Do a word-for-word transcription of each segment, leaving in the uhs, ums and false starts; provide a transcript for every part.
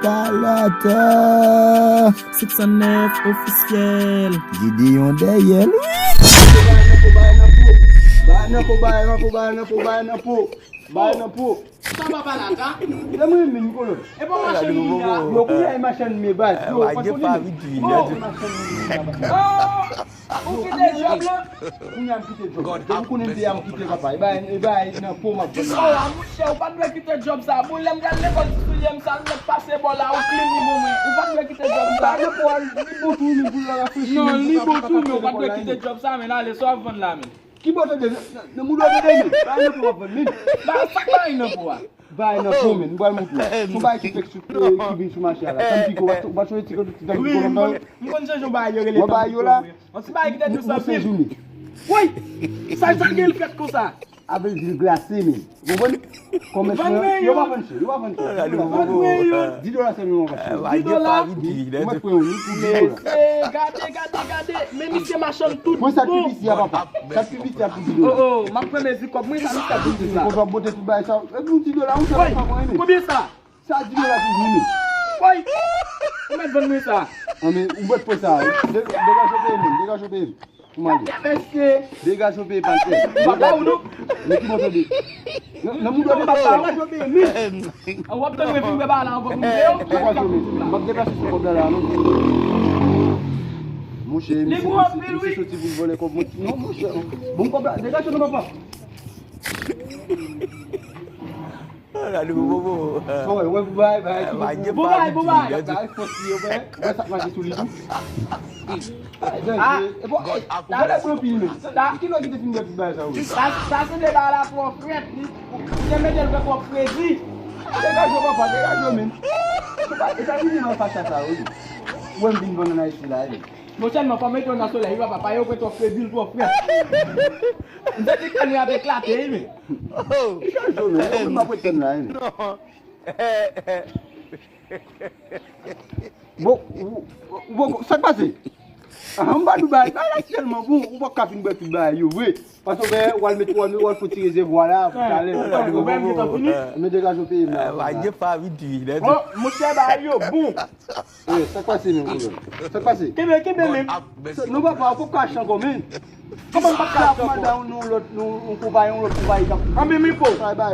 Kalata. Six one nine ofisyèl. Gideon dèyè l, wi. Bay nan po, bay nan po, bay nan po, bay nan po. Bay nan po. Sa pa pale ata. Lè mwen menm kolon. E bon machann li a. Yo kounye a e machann men baz. Yo pa konnen. Oh, machann li a. Ou kite djòb la? Kounye a m kite djòb. Depi konnen m te a m kite papa. E bay, e bay nan po m ap vann. Oh, a monchè, ou pa t dwe kite djòb sa. Bon, lè m pral lekòl ti soulye m sa, l mèt pase bò la, ou klin li bon mwen. Ou pa t dwe kite djòb sa. Bay nan po a, li bon tou, li pou l rafrechi. Non, li bon tou, men ou pa t dwe kite djòb sa, men ale, sa w ap vann la, men. Ki bò tande? Nan, nan, nan mouda tande, men. Bay nan po w ap vann, men. Ba, sa k bay nan po a? Bay nan po, men. M pral montre w. Son bagay ki fèk sou, eh, ki vin sou mache a la. Tann piko, w pa, w pa sonje ti kote, ti tann piko nan men w. M konn chanje yon bagay yo rele tann piko. Yon ti bagay ki te dous anpil. Woy! Sa, sa gen l fèt konsa? Avèk dil glase, men. Ou konprann? Kòmès yo pa vann chè, yo pa vann chè. Vann mwen yo. Dis dola sèlman, papa. Dis dola. Mwen pran yon pou dis dola. Mesye, gade, gade, gade. Men misye machann tout bon. Pran sa k pi piti a, papa. Sa k pi piti a pou dis dola. Oh, oh, m ap pran mezi kòb mwen, sa misye ap di la. Konsa bote tout bagay sa. E pou dis dola, ou sa pa mwen. Konbyen sa? Sa dis dola pou vini. Woy! Ou mèt vann mwen sa. An, men, ou mèt pran sa. De-, degaje w peye m, degaje w peye m. Kouman li? Mesye. Degaje w peye pantè. M pa ba ou non. Men ki bò tande? Nan, nan mouda tande, degaje w peye m. An, w ap tann mwen vin wè ba la anvan pou m peye w. Degaje w peye m. M p ap deplase sou kòb la la non. Monchè, misye, misye soti pou l vòlè kòb mwen. Non, monchè. Bon, kòb la, degaje w non, papa. Gade pou bobo. Bon, wè, bon bagay, bagay, bon bagay, bon bagay. Bagay fòs li yo fè. Wè sa k mache sou li tou. Ay, danje. E bon, gade pou pi men. Ki lè ki te fin bwè tout bagay sa yo? Sa, sa se de bagay la twò frèt, li. Ou te mete l fè twòp fredi. Degaje w, papa, degaje w, men. E pa, e pa vini nan facha sa yo, wi. Wè m vin vann ann Ayiti la, wi. Monchè, non, fò mete w nan solèy, wi, papa, pa yo pran twòp fredi, l twò frèt. M santi kè nou ap eklate, wi, men. Oh. Ki chanje w, men? Ou menm ap ret tann la, wi, men. Non. Bon, ou, ou, ou, sa k pase? Ah, m pa nou bay, bay la tèlman bon, ou pa ka fin bwè tout bagay yo, vre. Paske w al met, w al met, w al fè ti rezèvwa la, pou talè. Ou pa, ou pa menm gentan fini? Men degaje w peye m la. Gen pa vin vini. Oh, monchè, bagay yo bon. Eh, sa k pase menm, kolonèl? Sa k pase? Kenbe, kenbe menm. Non, papa, ou poko achte ankò, men. Kòman m pa ka achte ankò? Ou nan yon lòt, yon, yon konpayi, yon lòt konpayi k ap... Anben, men po. Sa, bay,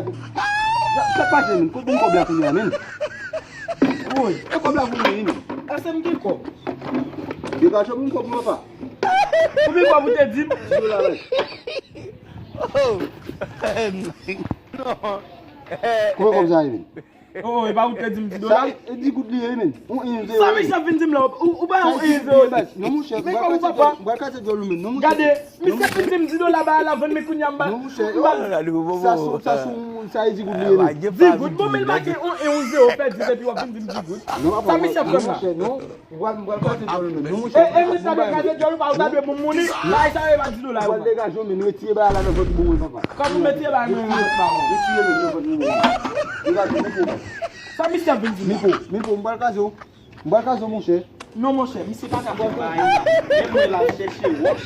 sa k pase, men? Kote m kòb la kounye a, men? Woy, e kòb la pou mwen, men. Èske m gen kòb? Degaje pou m kòb mwen, papa. Konbyen kòb ou te di m? Dis dola, men. Oh, non. Konbyen kòb sa ye, men? Oh, e pa ou te di m dis dola? Sa, e dis goud li ye, men. Yon en zewo. Sa misye ap vin di m la, ou, ou bay yon en zewo. Non, monchè, m pral kase djòl ou, men. Non, monchè. Gade, misye ap vin di m dis dola, ba la vann, men kounye a m ba. Non, monchè. Sa sou, sa sou, sa e dis goud li ye, men. Dis goud, bon, men l make yon en, yon zewo, fè dis, epi w ap vin di m dis goud. Sa misye ap fè m la? Non, monchè, non. M pral, m pral kase djòl ou menm. Non, monchè. E, e, men sa dwe kraze djòl ou pa, ou ta dwe bon moun. Bagay sa yo e pa dis dola yo. M pral degaje w, men retire bagay la nan vant mwen, papa. Kòman retire bagay mwen nan vant pa w? Retire men nan vant mwen. Degaje w, men. Sa misye ap vin di m la? Mipo, Mipo, m pral kraze w. M pral kraze w, monchè. Non, monchè, misye pa ka fè bagay sa. Men mwen la chèche wòch.